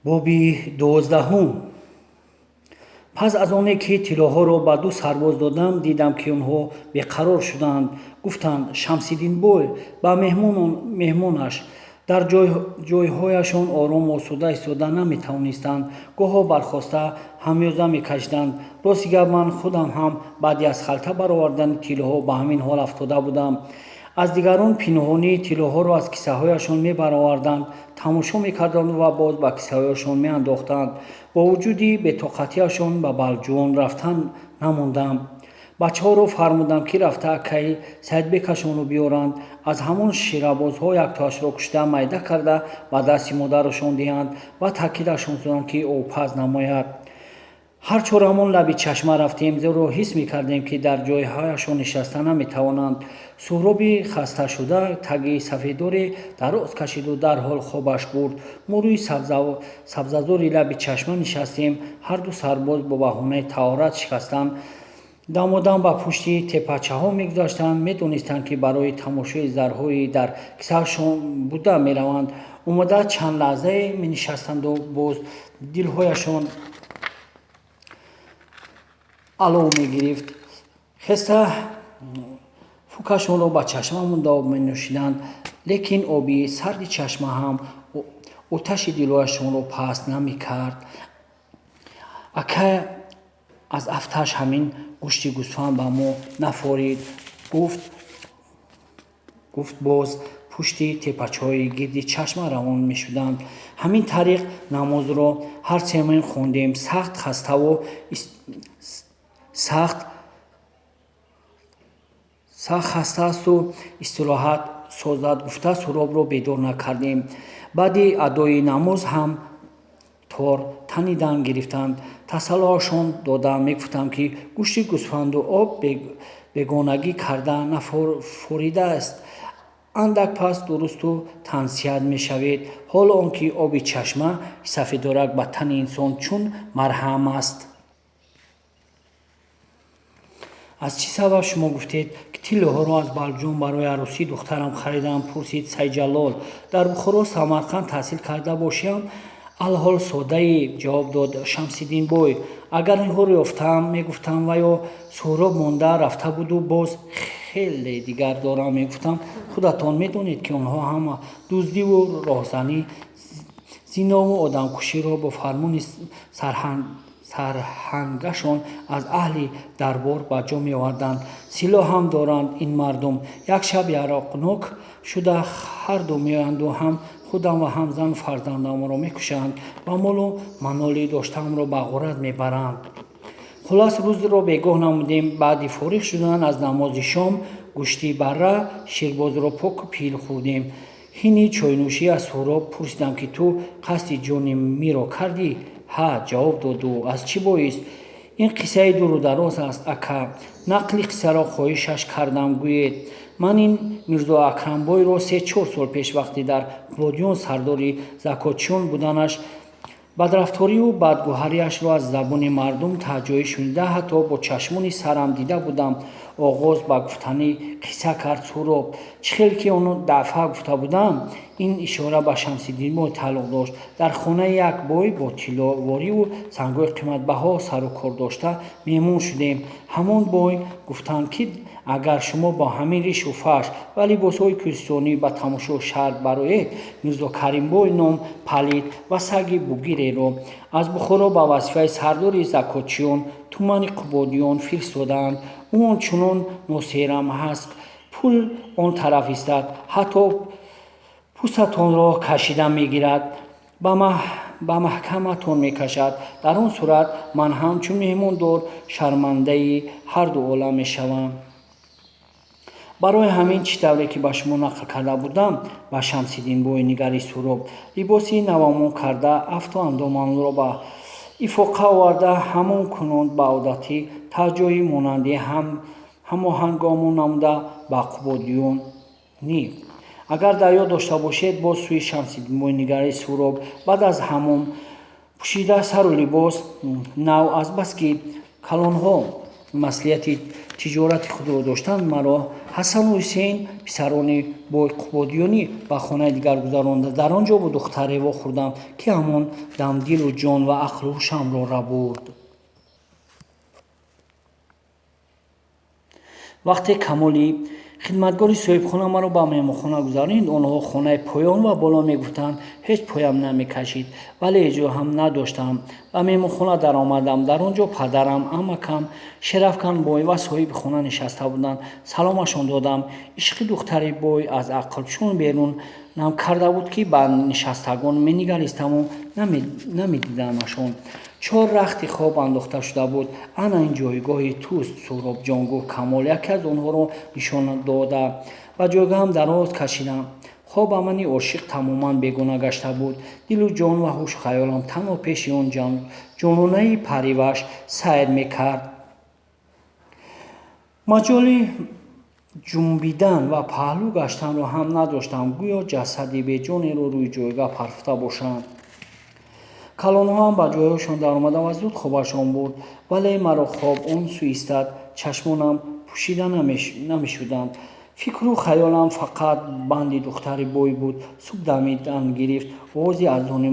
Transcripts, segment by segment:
Боби 12-ум. Пас аз оне ки тиллоҳоро ба ду сарбоз додам, дидам, ки онҳо беқарор шуданд. Гуфтанд: «Шамсиддинбой ба меҳмонаш». Дар ҷойҳояшон ором осуда истода наметавонистанд, гоҳо бархоста ҳамёза мекашиданд. Рости гап, ман худам ҳам баъди аз халта баровардани тиллоҳо ба ҳамин ҳол афтода будам. Аз дигарон пинҳонӣ тиллоҳоро аз киссаҳояшон мебароварданд, тамошо мекарданд ва боз ба киссаҳояшон меандохтанд. Бо вуҷуди бетоқатиашон ба Балҷувон рафтан намондам. Бачаҳоро фармудам, ки рафта акаи Саидбекашонро биёранд, аз ҳамон ширабозҳо яктоашро кушта, майда карда ба дасти модарашон диҳанд ва таъкидашон кунанд, ки обпаз намояд. Ҳар чорамон лаби чашма рафтем, зеро ҳис мекардем, ки дар ҷойҳояшон нишаста наметавонанд. Суҳроби хасташуда таги сафедоре дароз кашиду дарҳол хобаш бурд. Мо рӯи сабзазори лаби чашма нишастем. Ҳарду сарбоз бо баҳонаи таҳорат шикастан дамодам ба пушти теппачаҳо мегузаштанд. Медонистанд, ки барои тамошои зарҳои дар кисаашон буда мераванд. Омода чанд лаҳзае менишастанду боз дилҳояшон алов мегирифт. Хеста фукашонро ба чашма монда об менӯшиданд. Лекин оби сарди чашма ҳам оташи дилҳояшонро паст намекард. «Ака, аз афташ ҳамин гӯшти гӯсфанд ба мо нафорид», гуфт. Боз пушти теппачаҳои гирди чашма равон мешуданд. Ҳамин тариқ намозро ҳарсеамон хондем. Сахт хаставу сахт хастаасту истироҳат созад гуфта, Суҳробро бедор накардем. Баъди адои намоз ҳам тор танидан гирифтанд. Тасаллоашон дода мегуфтам, ки гӯшти гӯсфанду об бегонагӣ карда нафоридааст, андак пас дурусту тансиҳат мешавед. Ҳоло он ки оби чашма сафедорак ба тани инсон чун марҳам аст. «Аз чӣ сабаб шумо гуфтед, ки тиллоҳоро аз Балҷувон барои арӯсии духтарам харидам?» пурсид Сайҷаллол. «Дар Бухоро, Самарқанд таҳсил карда бошиам, алҳол содаӣ», ҷавоб дод Шамсиддинбой. «Агар инҳоро ёфтаам мегуфтам ва ё Суҳроб монда рафта буду боз хеле дигар дорам мегуфтам, худатон медонед, ки онҳо ҳама дуздиву роҳзанӣ, зинову одамкуширо бо фармони сарҳангашон аз аҳли дарбор ба ҷо меоварданд. Силоҳ ҳам доранд ин мардум. Як шаб яроқнок шуда ҳарду меоянду ҳам худам ва ҳам зану фарзандамро мекушанд ва молу маноли доштаамро ба ғорат мебаранд». Хулос, рӯзро бегоҳ намудем. Баъди фориғ шудан аз намози шом гӯшти барра ширбозро поку пил хӯрдем. Ҳини чойнӯшӣ аз Суҳроб пурсидам, ки ту қасди ҷони миро кардӣ? «Ҳа», ҷавоб дод ӯ. «Аз чӣ боис?» «Ин қиссаи дуру дароз аст, ака». Нақли қиссаро хоҳишаш кардам. «Гӯед». «Ман ин Мирзо Акрамбойро 3-4 сол пеш, вақте дар Қубодиён сардори закотчиён буданаш, бадрафторию бадгӯҳариашро аз забони мардум таҳҷоӣ шунида, ҳатто бо чашмони сарам дида будам», оғоз ба гуфтани қисса кард Суҳроб. «Чӣ хел ки он дафъа гуфта будам, ин ишора ба Шамсиддинбой тааллуқ дошт. Дар хонаи як бой бо тилловориву сангҳои қиматбаҳо сару кор дошта меҳмон шудем. Ҳамон бой гуфтанд, ки агар шумо бо ҳамин ришу фаш ва либосҳои кӯҳистонӣ ба тамошои шаҳр бароед, Мирзо Каримбой ном палид ва саги бугиреро аз Бухоро ба вазифаи сардори закотчиён тумани Қубодиён фиристодаанд. Ӯ ончунон носерам ҳаст, пул он тараф истад, ҳатто пӯстатонро кашида мегирад, ба маҳкаматон мекашад. Дар он сурат ман ҳамчун меҳмондор шармандаи ҳарду олам мешавам. Барои ҳамин, чӣ тавре ки ба шумо нақл карда будам», ба Шамсиддинбой нигарист Суҳроб, «либоси навамон карда, афту андомамонро ба ифоқа оварда, ҳамон кунон ба одати таҳҷоӣ монанди ҳамоҳангомон намуда ба Қубодиёнӣ. Агар дар ёд дошта бошед», боз сӯи Шамсиддинбой нигарист Суҳроб, «баъд аз ҳамом пӯшида, сару либос нав, азбаски калонҳо маслиҳати тиҷорати худро доштанд, маро Ҳасану Ҳусейн, писарони бой Қубодиёнӣ, ба хонаи дигар гузаронда. Дар он ҷо бо духтаре вохӯрдам, ки ҳамон дам дилу ҷон ва ақлу ҳушамро рабурд. Вақте Камоли хидматгори соҳибхона маро ба меҳмонхона гузаронид, онҳо хонаи поён ва боло мегуфтанд, ҳеҷ поям намекашид, вале ҳеҷ ҳам надоштам. Ба меҳмонхона даромадам. Дар он ҷо падарам, амакам, Шерафкан бой ва соҳиби хона нишаста буданд. Саломашон додам. Ишқи духтари бой аз ақл чун берун нам карда буд, ки ба нишастагон менигаристаму намедидамашон. Чор рахти хоб андохта шуда буд. Ана ин ҷойгоҳи туст, Суҳробҷон, гуфт Камол, яке аз онҳоро нишон дода. Ба ҷойгоҳам дароз кашидам. Хоб ба мани ошиқ тамоман бегона гашта буд. Дилу ҷон ва ҳушу хаёлам танҳо пеши он ҷононаи париваш сайр мекард. Маҷоли ҷунбидан ва паҳлӯ гаштанро ҳам надоштам, гӯё ҷасади беҷонеро рӯи ҷойгоҳ парфта бошанд. Калонҳо ҳам ба ҷойҳояшон даромада ва зуд хобашон бурд, вале маро хоб он сӯ истад, чашмонам пӯшида намешуданд. Фикру хаёлам фақат банди духтари бой буд. Субҳ дамидан гирифт. Овози азони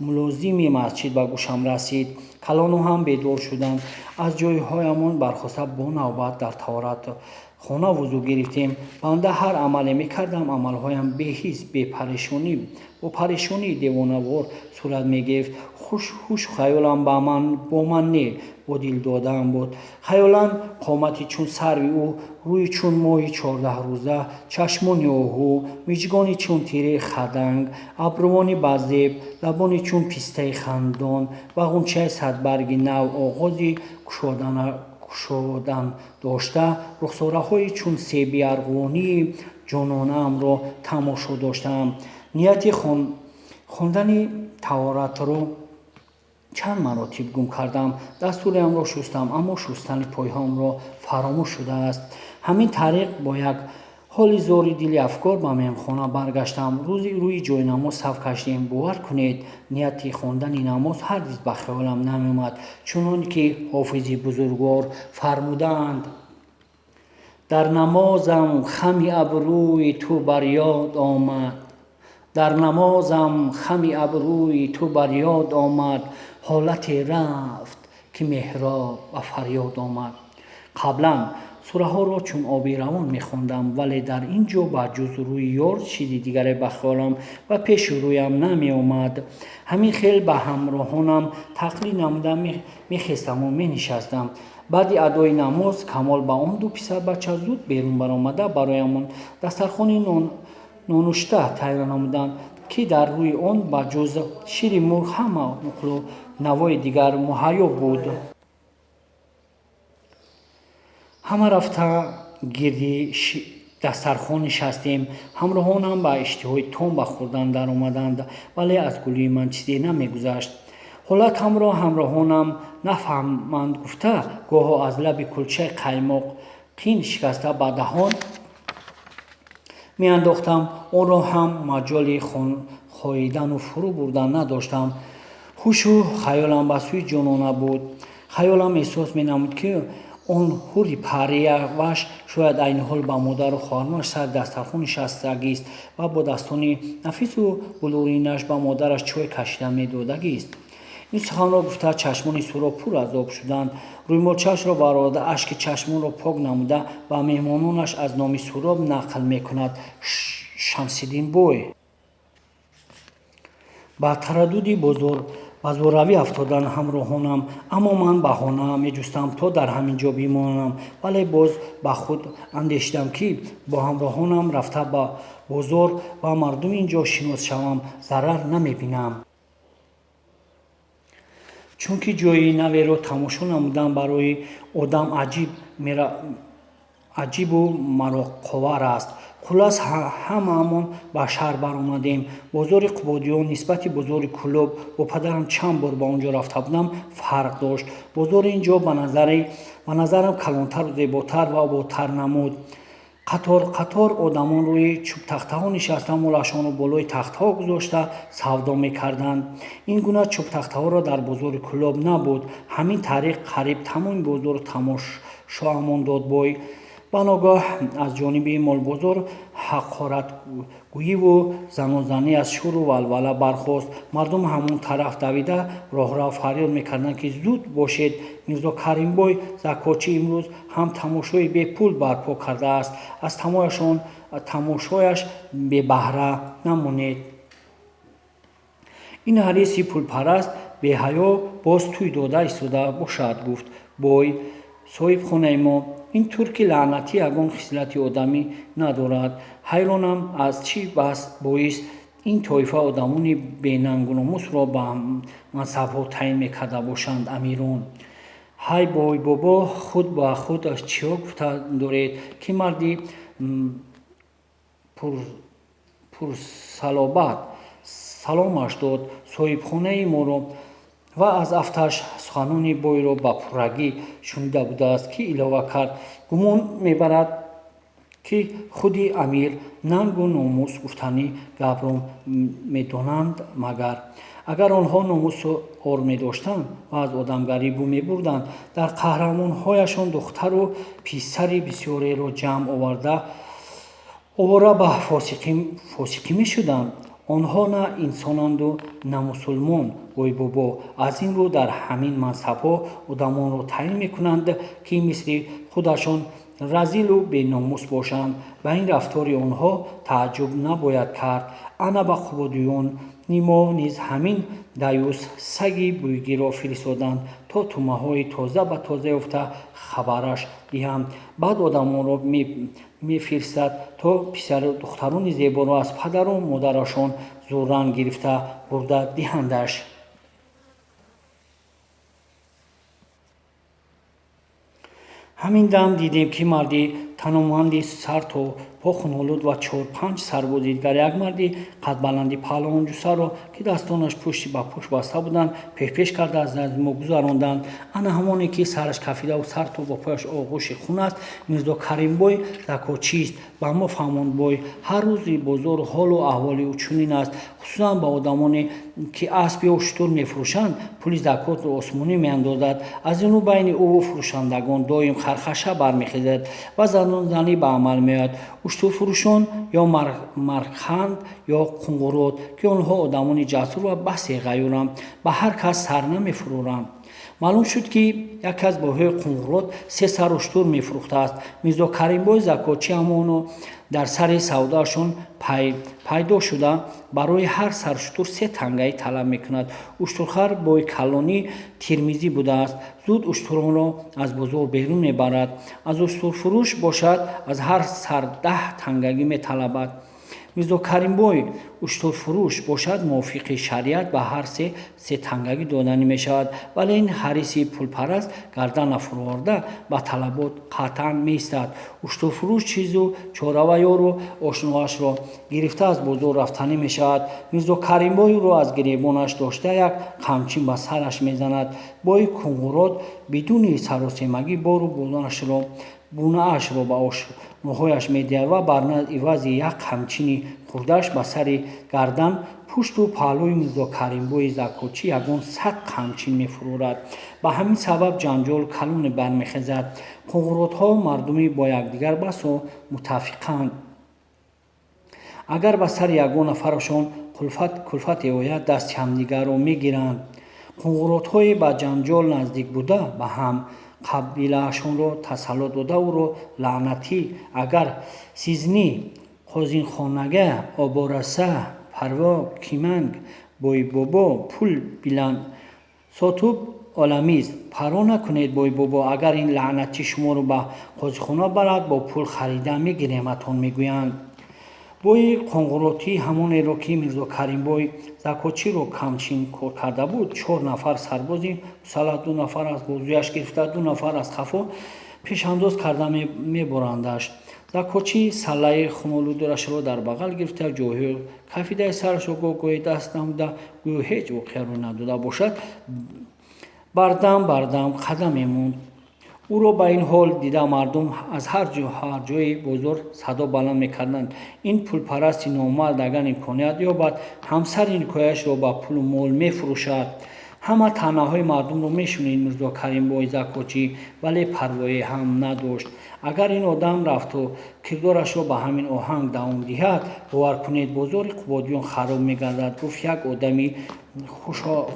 мулозими масҷид ба гӯшам расид. Калонҳо ҳам бедор шуданд. Аз ҷойҳоямон бархоста бо навбат дар таҳоратхона вузӯ гирифтем. Банда ҳар амале мекардам, амалҳоям беҳис, бепарешонӣ, бо парешонии девонавор сурат мегирифт. Ҳушу хаёлам бо ман не, бо дил додаам буд. Хаёлан қомати чун сарви ӯ, рӯи чун моҳи 14 рӯза, чашмони оҳу, миҷгони чун тираи хаданг, абрувони базеб, лабони чун пистаи хандон ва ғунчаи садбарги нав оғози кушодан дошта, рухсораҳои чун себи арғувонии ҷононаамро тамошо доштаам. Нияти хондани таҳоратро чанд маротиб гум кардам. Дасту рӯямро шустам, аммо шустани пойҳоамро фаромӯш шудааст. Ҳамин тариқ бо як ҳоли зори дили афкор ба меҳмонхона баргаштам. Рӯзи рӯи ҷойнамоз саф кашидем. Бовар кунед, нияти хондани намоз ҳаргиз ба хаёлам намеомад, чунон ки ҳофизи бузургвор фармудаанд: дар намозам хами абрӯи ту бар ёд омад, дар намозам хами абрӯи ту бар ёд омад, ҳолате рафт, ки меҳроб ба фарёд омад. Қаблан сураҳоро чун оби равон мехондам, вале дар ин ҷо ба ҷуз рӯи ёр чизи дигаре ба хаёлам ва пеши рӯям намеомад. Ҳамин хел ба ҳамроҳонам тақлид намуда мехестаму менишастам. Баъди адои намоз Камол ба он ду писарбача зуд берун баромада бароямон дастархони нонушта тайёр намуданд, ки дар рӯи он ба ҷуз шири мурғ ҳама нуқлу навои дигар муҳайё буд. Ҳама рафта гирди дастархон нишастем. Ҳамроҳонам ба иштиҳои том ба хӯрдан даромаданд, вале аз гулӯи ман чизе намегузашт. Ҳолатамро ҳамроҳонам нафаҳманд гуфта, гоҳо аз лаби кулчаи қаймоқ қин шикаста ба даҳон меандохтам. Онро ҳам маҷоли хоидану фурӯ бурдан надоштам. Ҳушу хаёлам ба сӯи ҷонона буд. Хаёлам эҳсос менамуд, ки он ҳури парияваш шояд айни ҳол ба модару хоҳаронаш сари дастархон нишастагист ва бо дастони нафису булуринаш ба модараш чой кашида медодагист. Ин суханро гуфта, чашмони Суҳроб пур аз об шуданд. Рӯймолчаашро бароварда, ашки чашмонро пок намуда ба меҳмононаш аз номи Суҳроб нақл мекунад Шамсиддин бой. Ба тараддуди ба зӯравӣ афтоданд ҳамроҳонам, аммо ман баҳона меҷустам, то дар ҳамин ҷо бимонам, вале боз ба худ андешидам, ки бо ҳамроҳонам рафта ба бозор ва мардуми ин ҷо шинос шавам, зарар намебинам, чунки ҷои наверо тамошо намудан барои одам аҷибу мароқовар аст. Хуллас, ҳамаамон ба шаҳр баромадем. Бозори Қубодиён нисбати бозори Кӯлоб, бо падарам чанд бор ба он ҷо рафта будам, фарқ дошт. Бозори ин ҷо ба назарам калонтару зеботар ва ободтар намуд. Қатор қатор одамон рӯи чӯбтахтаҳо нишаста, молашонро болои тахтаҳо гузошта савдо мекарданд. Ин гуна чӯбтахтаҳоро дар бозори Кӯлоб набуд. Ҳамин тариқ қариб тамоми бозорро тамошоамон дод бой. Ба ногоҳ аз ҷониби молбозор ҳақоратгӯиву занозанӣ аз шӯру валвала бархост. Мардум ҳамон тараф давида, роҳрав фарёд мекарданд, ки зуд бошед, Мирзо Каримбой закотчӣ имрӯз ҳам тамошои бепул барпо кардааст. Аз тамошояш бебаҳра намонед. Ин ҳариси пулпараст беҳаё боз тӯй дода истода бошад, гуфт бой соҳибхонаи мо. Ин турки лаънатӣ ягон хислати одамӣ надорад. Ҳайронам, аз чӣ бас боис ин тоифа одамони бенангу номусро ба мансабҳо таъин мекарда бошанд амирон. Ҳай, бойбобо, худ ба худ чиҳо гуфта доред, ки марди пурсалобат саломаш дод соҳибхонаи моро ва аз афташ суханони бойро ба пуррагӣ шунида будааст, ки илова кард: гумон мебарад, ки худи амир нангу номус гуфтани гапро медонанд. Магар агар онҳо номусу ор медоштанд ва аз одамгарӣ бӯ мебурданд, дар қаҳрамонҳояшон духтару писари бисёреро ҷамъ оварда овора ба фосиқӣ мешуданд? Онҳо на инсонанду на мусулмон, бойбобо. Аз ин рӯ дар ҳамин мансабҳо одамонро таъин мекунанд, ки мисли худашон разилу беномус бошанд. Ба ин рафтори онҳо тааҷҷуб набояд кард. Ана ба қубодиёни мо низ ҳамин даюс саги бӯйгиро фиристоданд, то тумаҳои тоза ба тоза ёфта хабараш диҳанд. Баъд одамонро мефирстад, то писару духтарони зеборо аз падару модарашон зӯран гирифта бурда диҳандаш. Ҳамин дам дидем, ки марди таноманди сар то по хунолуд ва чор-панҷ сарбози дигар як марди қадбаланди паҳлавонҷусаро, ки дастонаш пушти ба пушт баста буданд, пешпеш карда аз назди мо гузаронданд. Ана ҳамоне, ки сараш кафидаву сар то ба пояш оғӯши хун аст, Мирзо Каримбой закотчист, ба мо фаҳмонд бой. Ҳар рӯзи бозор ҳолу аҳволи ӯ чунин аст. Хусусан ба одамоне, ки асп ё шутур мефурӯшанд, пули закотро осмонӣ меандозад. Аз ин рӯ байни ӯву фурӯшандагон доим хархаша бармехезад ва занозанӣ ба амал меояд. Уштурфурӯшон ё маркханд ё қунгурот, ки онҳо одамони ҷасур ва басе ғайюранд, ба ҳар кас сар намефурӯранд. Маълум шуд, ки яке аз бойҳои Қунгурот се сар уштур мефурӯхтааст. Мирзо Каримбой закотчӣ ҳамоно дар сари савдоашон пайдо шуда, барои ҳар сар шутур се тангаӣ талаб мекунад. Уштурхар бой калонӣ термизӣ будааст. Зуд уштуронро аз бозор берун мебарад. Аз уштурфурӯш бошад, аз ҳар сар 10 тангагӣ металабад. Мирзо Каримбой уштурфурӯш бошад, мувофиқи шариат ба ҳар се се тангагӣ доданӣ мешавад, вале ин ҳариси пулпараст гардан нафурӯварда ба талабот қатъан меистад. Уштурфурӯш чизу чорава ёру ошноашро гирифта аз бозор рафтанӣ мешавад. Мирзо Каримбой ӯро аз гиребонаш дошта, як қамчин ба сараш мезанад. Бои Кунгурот бидуни саросемагӣ бору бунаашро ба ошноҳояш медиҳад ва бар ивази як қамчини хурдаш ба сари гардан, пушту паҳлӯи Мирзо Каримбои закотчӣ ягон 100 қамчин мефурӯрад. Ба ҳамин сабаб ҷанҷол калоне бармехезад. Қунгуротҳо мардуми бо якдигар басо муттафиқанд. Агар ба сари ягон нафарашон кулфате ояд, дасти ҳамдигарро мегиранд. Қунгуротҳои ба ҷанҷол наздик буда ба ҳам қабилаашонро тасаллут дода, ӯро лаънатӣ агар сизни қозинхонага обораса парво киманг бойбобо пул билан сотуб оламиз. Парво накунед, бойбобо, агар ин лаънатӣ шуморо ба қозихона барад, бо пул харида мегирематон, мегӯянд. Бои қонгуротӣ ҳамонеро, ки Мирзо Каримбой закотчиро камчин кор карда буд, чор нафар сарбози мусаллаҳ, ду нафар аз бозуяш гирифта, ду нафар аз хафо пешандоз карда меборандаш. Закотчӣ саллаи хунолудашро дар бағал гирифта, ҷойҳои кафидаи сарашро гоҳ-гоҳе даст намуда, гӯё ҳеҷ воқеа рӯй надода бошад, бардам бардам қадам мемонд. Ӯро ба ин ҳол дида, мардум аз ҳар ҷои бозор садо баланд мекарданд: ин пулпарасти номард агар имконият ёбад, ҳамсари никоҳияшро ба пулу мол мефурӯшад. Ҳама таънаҳои мардумро мешунид Мирзо Каримбои закотчӣ, вале парвое ҳам надошт. Агар ин одам рафту кирдорашро ба ҳамин оҳанг давом диҳад, бовар кунед, бозори Қубодиён хароб мегардад, гуфт як одами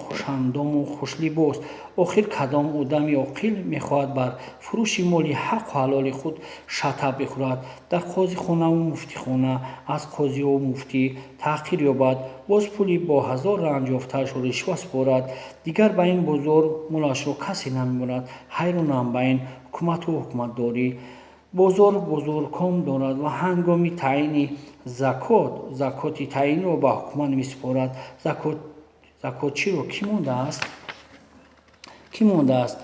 хушандому хушлибос. Охир кадом одами оқил мехоҳад бар фурӯши моли ҳаққу ҳалоли худ шата бихӯрад, дар қозихонаву муфтихона аз қозиву муфтӣ таҳқир ёбад, боз пули бо ҳазор ранҷ ёфтаашро ришва супорад? Дигар ба ин бозор молашро касе намебарад. Ҳайронам ба ин ҳукумату ҳукуматдорӣ. Бозор бозорком дорад ва ҳангоми таъини закот закоти таъинро ба ҳукумат месупорад. Закотчиро кӣ мондааст? Кӣ мондааст,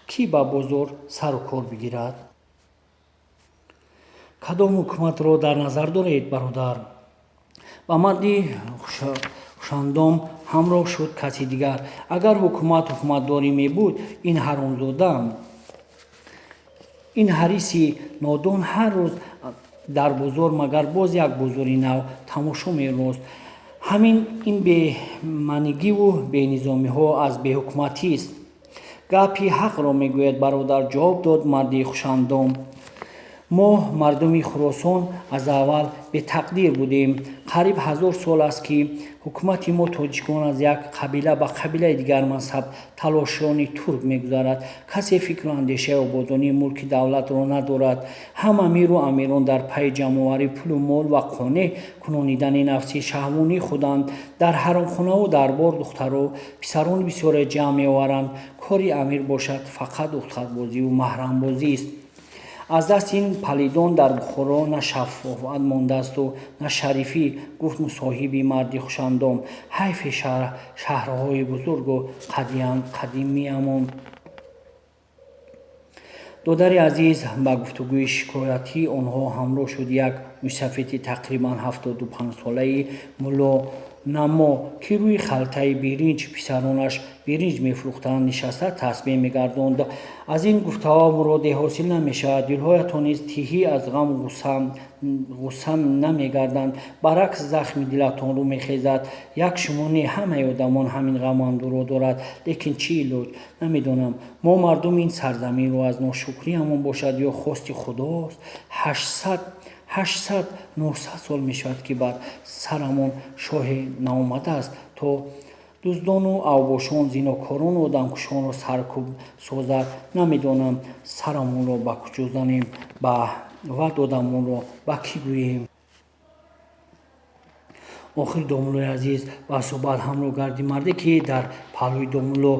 кӣ ба бозор сару кор бигирад? Кадом ҳукуматро дар назар доред, бародар? Ба марди хушандом ҳамроҳ шуд каси дигар. Агар ҳукумат ҳукуматдорӣ мебуд, ин ҳаромзода, ин ҳариси нодон ҳар рӯз дар бозор магар боз як бозори нав тамошо мерост. Ҳамин ин беманигиву бенизомиҳо аз беҳукуматист. Гапи ҳақро мегӯяд, бародар, ҷавоб дод марди хушандом. Мо мардуми Хуросон аз аввал бетақдир будем. Қариб 1000 сол аст, ки ҳукумати мо тоҷикон аз як қабила ба қабилаи дигар мансаб талошони турк мегузарад. Касе фикру андешаи ободонии мулки давлатро надорад. Ҳама миру амирон дар пайи ҷамъоварии пулу мол ва қонеъ кунонидани нафси шаҳвонии худанд. Дар ҳаромхонаву дарбор духтару писарони бисёре ҷамъ меоваранд. Кори амир бошад, фақат духтарбозиву маҳрамбозист. Аз дасти ин палидон дар Бухоро на шафофат мондаасту на шарифӣ, гуфт мусоҳиби марди хушандом. Ҳайфи шаҳрҳои бузургу қадимиамон. Додари азиз, ба гуфтугӯи шикоятии онҳо ҳамроҳ шуд як мӯйсафеди тақрибан 75-солаи муллонамо, ки рӯи халтаи биринҷ писаронаш биринҷ мефурӯхтанд, нишаста тасбеҳ мегардонд. Аз ин гуфтаҳо муроде ҳосил намешавад. Дилҳоятон низ тиҳӣ аз ғаму ғусса намегарданд. Баръакс, захми дилатон рӯ мехезад. Як шумо не, ҳамаи одамон ҳамин ғаму андӯҳро дорад. Лекин чӣ илоҷ? Намедонам, мо мардуми ин сарзаминро аз ношукриамон бошад ё хости Худост, 800, 900 сол мешавад, ки бар сарамон шоҳе наомадааст, то дуздону авбошон, зинокорону одамкушонро саркӯб созад. Намедонам, сарамонро ба куҷо занем ва додамонро ба кӣ гӯем. Охир домуллои азиз ба суҳбат ҳамроҳ гардид марде, ки дар паҳлӯи домулло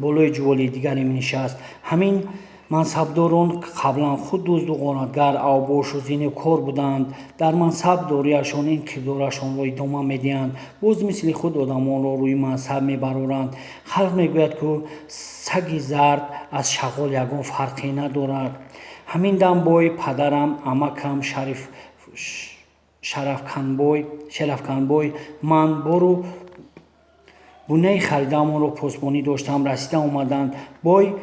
болои ҷуволи дигаре менишаст. Ҳамин мансабдорон қаблан худ дузду ғоратгар, авбошу зинокор буданд. Дар мансабдориашон ин кирдорашонро идома медиҳанд. Боз мисли худ одамонро рӯи мансаб мебароранд. Халқ мегӯяд, ку саги зард аз шағол ягон фарқе надорад. Ҳамин дам бой падарам, амакам Шарафканбой, ман бору бунаи харидаамонро посбонӣ доштам, расида омаданд. Бой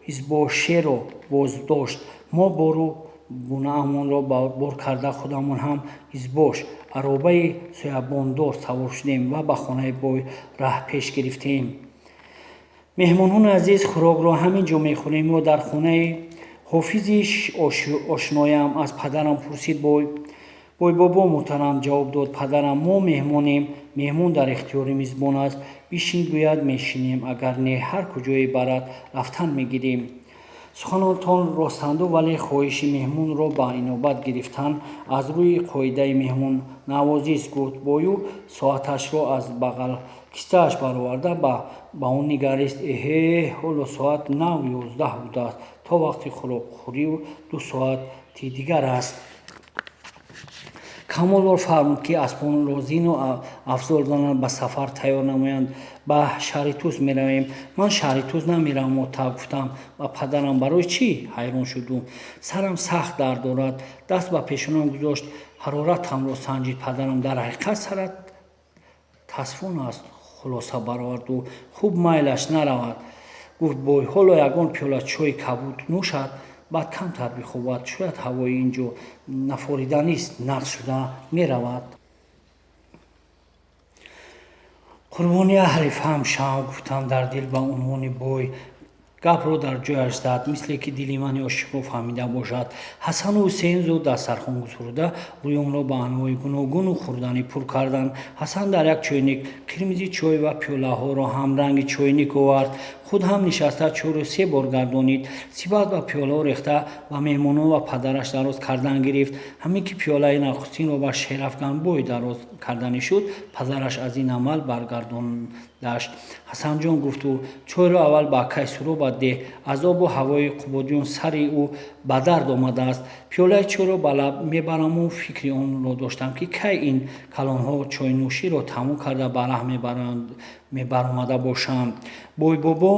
избошеро боздошт. Мо бору бунаамонро бор карда, худамон ҳам избош, аробаи соябондор савор шудем ва ба хонаи бой раҳ пеш гирифтем. Меҳмонони азиз, хӯрокро ҳамин ҷо мехӯрем ё дар хонаи ҳофизи ошноям? Аз падарам пурсид бой. Бойбобо муҳтарам, ҷавоб дод падарам, мо меҳмонем, меҳмон дар ихтиёри мизбон аст. Бишин гӯяд, мешинем, агар не, ҳар куҷое барад, рафтан мегирем. Суханотон ростанду, вале хоҳиши меҳмонро ба инобат гирифтан аз рӯи қоидаи меҳмоннавозист, гуфт бою, соаташро аз бағалкисааш бароварда, ба он нигарист. Эҳе, ҳоло соат нав 11 будааст, то вақти хӯрокхӯрию 2 соати дигар аст. Камолро фармуд, ки аспонро зину афзол зананд, ба сафар тайёр намоянд. Ба шаҳри Тӯс меравем. Ман шаҳри Тӯс намеравам, мотаб, гуфтам ба падарам. Барои чӣ? Ҳайрон шуду. Сарам сахт дард дорад. Даст ба пешонам гузошт, ҳароратамро санҷид падарам. Дар ҳақиқат сарат тасфон аст, хулоса бароварду. Хуб, майлаш, наравад. Гуфт бой, ҳоло ягон пиёла чойи кабуд нӯшад, баъд камтар бихобад. Шояд ҳавои ин ҷо нафориданист, нағз шуда меравад. Қурбони аҳли фаҳм шавам, гуфтам дар дил ба унвони бой. Гапро дар ҷояш зад, мисле ки дили мани ошиқро фаҳмида бошад. Ҳасану Ҳусейн зуд дастархон гусурда, рӯёнро ба анвои гуногуну хӯрданӣ пур карданд. Ҳасан дар як чойник қирмизи чой ва пиёлаҳоро ҳамранги чойник овард. Худ ҳам нишаста чойро се бор гардонид. Сипас ба пиёлаҳо рехта ба меҳмонон ва падараш дароз кардан гирифт. Ҳамин ки пиёлаи нахустинро ба Шерафганбой дароз карданӣ шуд, падараш аз ин амал баргардондаш. Ҳасанҷон, гуфт ӯ, чойро аввал ба акай Суробат деҳ. Аз обу ҳавои Қубодиён сари ӯ ба дард омадааст. Пиёлаи чойро ба лаб мебараму фикри онро доштам, ки кай ин калонҳо чойнӯширо тамом карда ба раҳ мебаромада бошанд. Бойбобо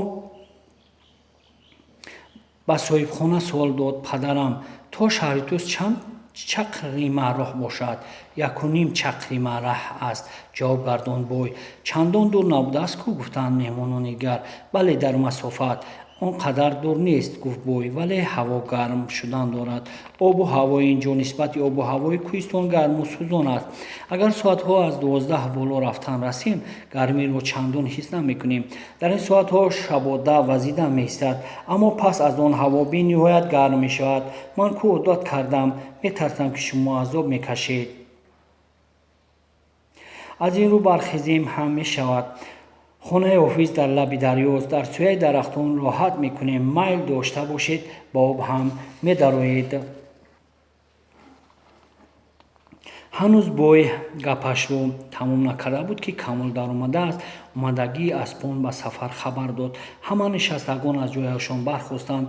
ба соҳибхона суол дод: падарам, то шаҳри Тӯс чанд чақрима роҳ бошад? Якуним чақрима раҳ аст, ҷавоб гардонд бой. Чандон дур набудааст ку, гуфтанд меҳмонони дигар. Бале, дар масофат он қадар дур нест, гуфт бой, вале ҳаво гарм шудан дорад. Обу ҳавои ин ҷо нисбати обу ҳавои кӯҳистон гарму сӯзон аст. Агар соатҳо аз 12 боло рафтан расем, гармиро чандон ҳис намекунем. Дар ин соатҳо шабода вазида меистад, аммо пас аз он ҳаво бениҳоят гарм мешавад. Ман ку одат кардам, метарсам, ки шумо азоб мекашед. Аз ин рӯ бархезем ҳам мешавад. Хонаи ҳофиз дар лаби дарёст. Дар сояи дарахтон роҳат мекунем. Майл дошта бошед, ба об ҳам медароед. Ҳанӯз бой гапашро тамом накарда буд, ки Камол даромадааст. Омадагии аспон ба сафар хабар дод. Ҳама нишастагон аз ҷояшон бархостанд.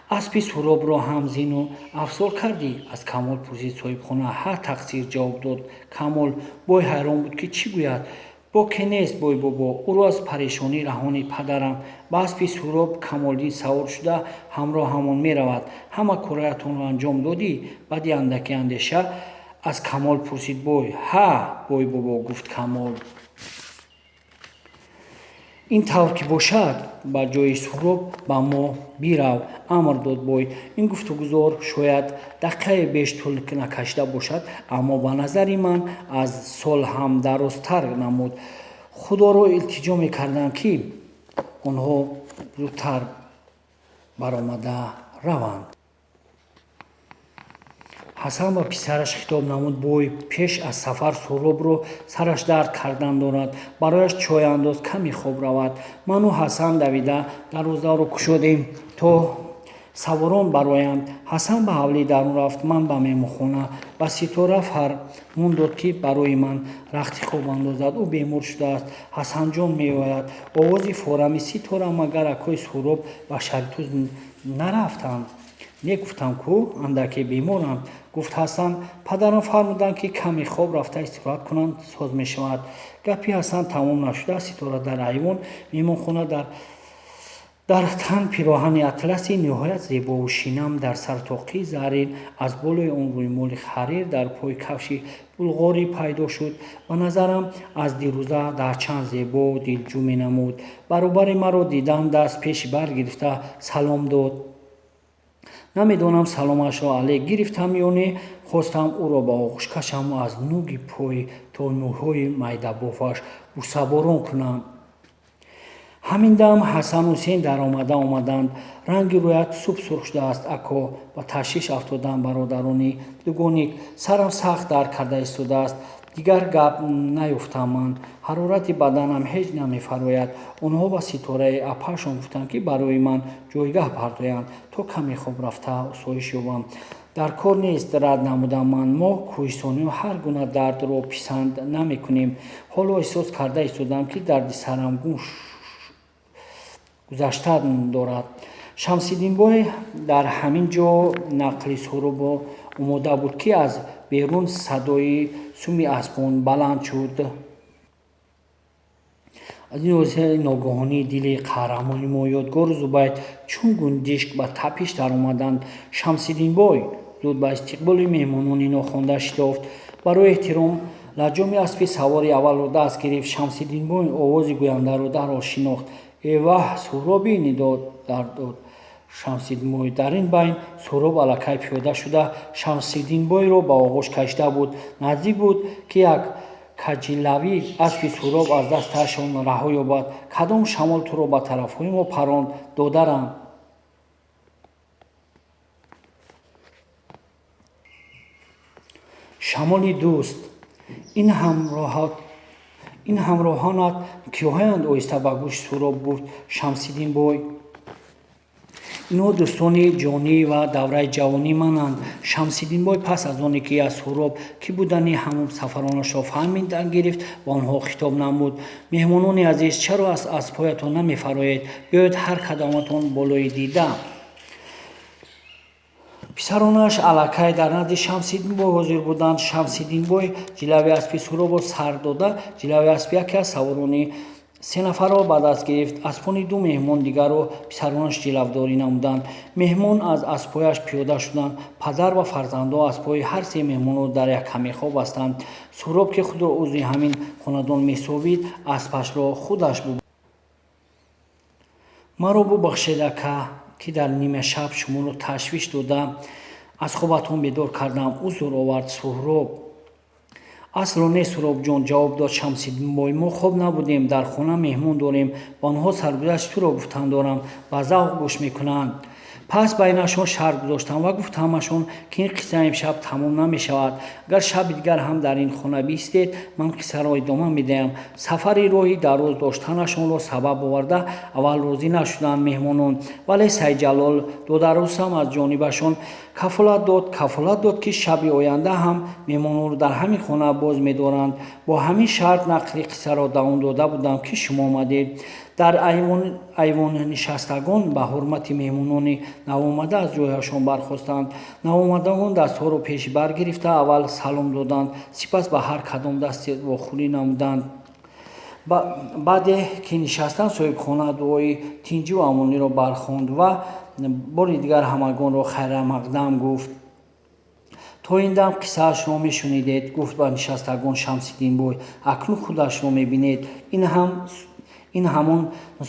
Аспи Суробро ҳам зину афзор кардӣ? Аз Камол пурсид соҳибхона. Ҳа, тақсир, ҷавоб дод Камол. Бой ҳайрон буд, ки чӣ гӯяд. Боке нест, бойбобо, ӯро аз парешонӣ раҳонид падарам. Ба аспи Суроб Камолдин савор шуда ҳамроҳамон меравад. Ҳама корҳоятонро анҷом додӣ? Баъди андаке андеша аз Камол пурсид бой. Ҳа, бойбобо, гуфт Камол. Ин тавр ки бошад, ба ҷои Суҳроб ба мо бирав, амр дод бой. Ин гуфтугузор шояд дақиқае беш тӯл накашида бошад, аммо ба назари ман аз сол ҳам дарозтар намуд. Худоро илтиҷо мекардам, ки онҳо зудтар баромада раванд. Ҳасан ба писараш хитоб намуд бой: пеш аз сафар Суҳробро сараш дард кардан дорад. Барояш чой андоз, каме хоб равад. Ману Ҳасан давида дарвозаро кушодем, то саворон бароянд. Ҳасан ба ҳавлии дарун рафт, ман ба меҳмонхона. Ба Ситора фармон дод, ки барои ман рахти хоб андозад. Ӯ бемор шудааст. Ҳасанҷон меояд. Овози форами Ситора: магар акои Суҳроб ба шаҳри Тӯз нарафтанд? Не, гуфтам ку, андаке беморанд, гуфт Ҳасан. Падарам фармуданд, ки каме хоб рафта истироҳат кунанд, соз мешавад. Гапи Ҳасан тамом нашуда, Ситора дар айвон меҳмонхона дар тан пироҳани атласи ниҳоят зебову шинам, дар сар тоқии зарин, аз болои он рӯймоли ҳарир, дар пой кафши булғорӣ пайдо шуд. Ба назарам аз дирӯза даҳчанд зебо дилҷӯ менамуд. Баробари маро дидан даст пеши бар гирифта салом дод. Намедонам, саломашро алек гирифтам ё не, хостам ӯро ба оғӯш кашаму аз нуги пой то мӯйҳои майдабофаш бусаборон кунам. Ҳамин дам Ҳасану Ҳусейн даромада омаданд. Ранги рӯят субсурх шудааст, ако, ба ташвиш афтодам бародарони дугоник. Сарам сахт дард карда истодааст. Дигар гап наёфтам ман. Ҳарорати баданам ҳеҷ намефарояд. Онҳо ба Ситораи апаашон гуфтанд, ки барои ман ҷойгаҳ бардоянд, то каме хоб рафта осоиш ёбам. Дар кор нест, рад намудам ман. Мо кӯҳистониҳо ҳар гуна дардро писанд намекунем. Ҳоло эҳсос карда истодам, ки дарди сарам гум гузаштан дорад. Шамсиддинбой дар ҳамин ҷо нақли Суҳробо омода буд, ки аз берун садои суми аспон баланд шуд. Аз ин ҳодисаи ногаҳонӣ дили қаҳрамони мо Ёдгору Зубайд чун гундишк ба тапиш даромаданд. Шамсиддинбой зуд ба истиқболи меҳмонони нохонда шитофт. Барои эҳтиром Лаҷоми аспи савори аввалро даст гирифт. Шамсиддинбой овози гӯяндаро дарҳол шинохт. Эваҳ, Суҳроби, нидо дар дод Шамсиддинбой. Дар ин байн Суҳроб аллакай пиёда шуда, Шамсиддинбойро ба оғӯш кашида буд. Наздик буд, ки як каҷилавӣ аспи Суҳроб аз дасташон раҳо ёбад. Кадом шамол туро ба тарафҳои мо паронд, додарам? Шамоли дӯст. Ин ҳамроҳонат киҳоянд? Оҳиста ба гӯши Суҳроб гуфт Шамсиддинбой. Инҳо дӯстони ҷонӣ ва давраи ҷавонии мананд. Шамсиддинбой пас аз оне ки аз Суҳроб кӣ будани ҳамсафаронашро фаҳмидан гирифт, ба онҳо хитоб намуд. Меҳмонони азиз, чаро аз аспҳоятон намефароед? Биёед ҳар кадоматон болои дида. Писаронаш аллакай дар назди Шамсиддинбой ҳозир буданд. Шамсиддинбой ҷилави аспи Суҳробро сар дода, ҷилави аспи яке аз саворони се нафарро ба даст гирифт. Аспони ду меҳмон дигарро писаронаш ҷилавдорӣ намуданд. Меҳмон аз аспҳояш пиёда шуданд. Падар ва фарзандҳо аспҳои ҳар се меҳмонро дар як ҳамехо бастанд. Суҳроб, ки худро узви ҳамин хонадон меҳисобид, аспашро худаш буб. Маро бубахшед, ака, ки дар нимашаб шуморо ташвиш дода, аз хобатон бедор кардам, узр овард Суҳроб. Асло не, Суҳробҷон, ҷавоб дод Шамсиддинбой. Мо хоб набудем, дар хона меҳмон дорем, ба онҳо саргузашти туро гуфтан дорам, ба завқ гӯш мекунанд. Пас байнашон шарт гузоштам ва гуфтамашон, ки ин қисса имшаб тамом намешавад. Агар шаби дигар ҳам дар ин хона биистед, ман қиссаро идома медиҳам. Сафари роҳи дароз доштанашонро сабаб оварда, аввал розӣ нашуданд меҳмонон, вале Сайидҷалол додарусам аз ҷонибашон кафолат дод, ки шаби оянда ҳам меҳмононро дар ҳамин хона боз медоранд. Бо ҳамин шарт нақли қиссаро давом дода будам, ки шумо омадед. Дар айвоннишастагон ба ҳурмати меҳмонони навомада аз ҷойҳояшон бархостанд. Навомадагон дастҳоро пеши бар гирифта, аввал салом доданд, сипас ба ҳар кадом дасти вохӯрӣ намуданд. Баъде ки нишастанд, соҳибхона дуои тинҷиву амониро бархонд ва бори дигар ҳамагонро хайрамақдам гуфт. То ин дам қиссаашро мешунидед, гуфт ба нишастагон Шамсиддинбой, акнун худашро мебинед. Ин ҳамон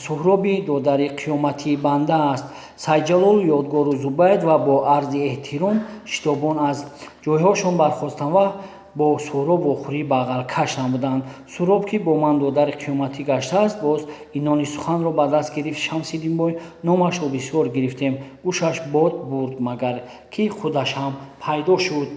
Суҳроби додари қиёматии банда аст. Сайидҷалолу Ёдгору Зубайд ва бо арзи эҳтиром шитобон аз ҷойҳошон бархостанд ва бо Суҳроб вохӯрӣ бағалкаш намуданд. Суҳроб, ки бо ман додари қиёматӣ гаштааст, боз инони суханро ба даст гирифт Шамсиддинбой, номашро бисёр гирифтем, гӯшаш бод бурд, магар ки худаш ҳам пайдо шуд.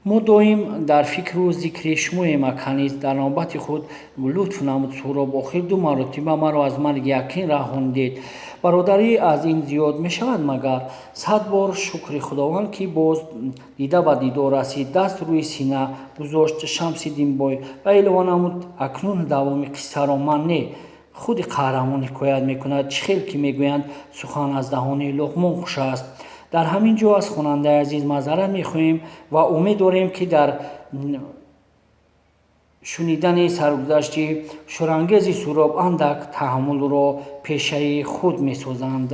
Мо доим дар фикру зикри шумоем, аканиз, дар навбати худ лутф намуд Суҳроб. Охир ду маротиба маро аз марги якин раҳонидед. Бародарӣ аз ин зиёд мешавад магар? Сад бор шукри Худованд, ки боз дида ба дидор расид. Даст рӯи сина гузошт Шамсиддинбой ва илова намуд: акнун давоми қиссаро ман не, худи қаҳрамон ҳикоят мекунад. Чӣ хел ки мегӯянд, сухан аз даҳони Луқмон хуш аст. Дар ҳамин ҷо аз хонандаи азиз маъзарат мехоҳем ва умед дорем, ки дар шунидани саргузашти шӯрангези Суҳроб андак таҳаммулро пешаи худ месозанд.